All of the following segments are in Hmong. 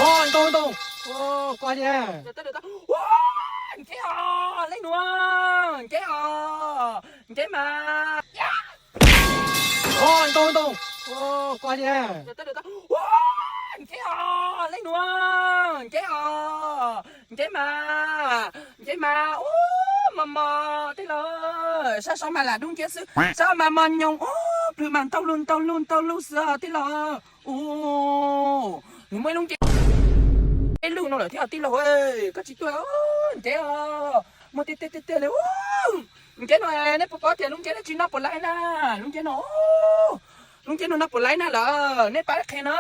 Ntoo, ntoo, koj li. Nkeb os, leej nus, nkeb os, nkeb mas. Ntoo, ntoo, koj li. Nkeb os, leej nus, nkeb os, nkeb mas, nkeb mas, ub, mos mos tij laug, sab saud mas lam dub nciab xwb, sab mas mos nyoos, ub, plhws mas ntau lug ntau lug ntau lug xwb tij laug. Ub, nws muaj ib lub nceb, ib lub no lawm thiab tij laug, koj tsis tuaj, nkeb os, muaj tiag tiag tiag tiag li. Nkeb no, nej puas paub tias lub nceb dab tsi noj puas laib na? Lub nceb no, lub nceb no noj puas laib na lawm, nej pab qhia na.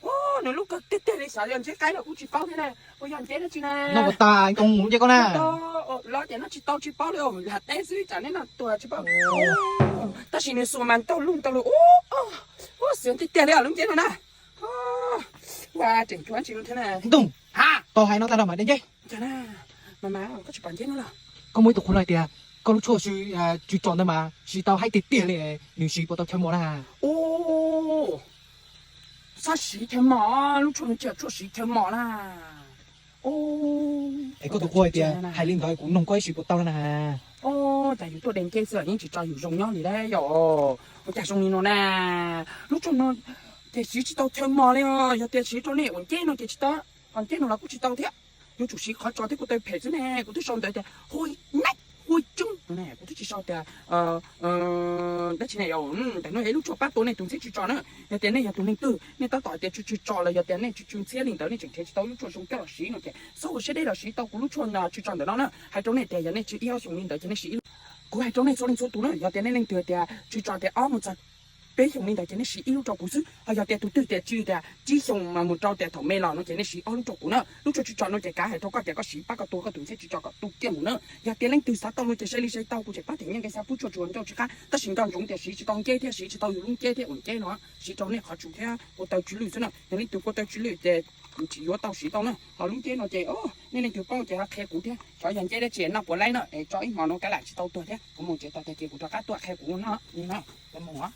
Ub, nws lub kawg tiag tiag li, xyov yog nceb qaib los kuj tsis paub thiab na, puas yog nceb dab tsi na. Noj puas tas ntoo lub nceb koj na? Los tias noj tsis tau tsis paub li, lam teb xwb tsam nej noj tuag tsis paub. Tab sis nws xuas mas ntau lug ntau lug, ub, xiav tiag tiag li lub nceb no na. Ua tseem cuab ntsis thiab na. Ntoo, tau hais no tag nrho mas de nceb. Mas mas koj tsis pom nceb no los? Koj muaj ib tug qhua hais tias koj lub tshuaj tsw tsom ntawd mas siv tau haib tiag tiag li, nws siv puas tau chaw mos na? Ub, txhob siv chaw mos, lub tshuaj no tsis yog tshuaj siv chaw mos na. Es koj tus qhua hais tias hais li ntawd kuv noog koj ib siv puas tau na. Ub, cas yus tuaj de nceb xwb yeej tsis tso yus zoo nyob li lauj yom. Ua cas zoo li no na? Lub tshuaj no ces siv tsis tau chaw mos li os, yog tias siv rau nej ua nceb no ces tsis tau, ho nceb no los kuj tsis tau thiab. Yuav tsum siv qhov tso thiab kuv taw phem xwb ne, kuv twb sau ntawv tias hu naib hu coob, kuv twb tsis sau tias dab tsi ne. Ntawm no yog ib lub tshuaj pab tua nej tus ntxhiab tsw tso na. Yog tias nej yog tus neeg twg nej tab tom tias tsw tsw tso los yog tias nej tsw tsw ntxhiab li ntawd nej tseem nrhiav tsis tau lub tshuaj zoo coj los siv no ces txhob ua siab deb los siv tau kuv lub tshuaj tsw tso ntawm no na. Hais rau nej tias yog nej tsw ib ob xyoos li ntawd ces nej siv ib lub. Kuv hais rau nej txhua leej txhua tus na, yog tias nej leej twg tias tsw tso tias ob mus txog peb xyoos li ntawd ces nej siv ib lub rau kuv xwb. Ho yog tias tus twg tias tsw tias tsib xyoos mas mus rau tias thaum me los no ces nej siv ob lub rau kuv na. Lub tshuaj tsw tso no ces kav hais rau koj tias koj siv pab koj tua koj tus ntxhiab tsw tso kom tu kiag mus na. Yog tias leej twg xav tau no ces sai li sai tau, kuv tseem pab them nyiaj nkees xa pub tshuaj tsua ncauj tsis qab, tab sis nco ntsoov tias siv tsis tau nceb thiab siv tsis tau yus lub nceb thiab, ua nceb no siv rau nej qhov tswv thiab kua taw tsw lwj xwb na. Yog leej twg kua taw tsw lwj ces tsis yuav tau siv tau na. Ho lub nceb no ces nej leej twg paub ces ho qhia kuv thiab, xyov yog nceb dab tsi noj puas laib na, es tso ib hmo no kav lam tsis tau tuag thiab, kuv mus tsev tau tag kis kuv rov qab tuaj qhia kuv no.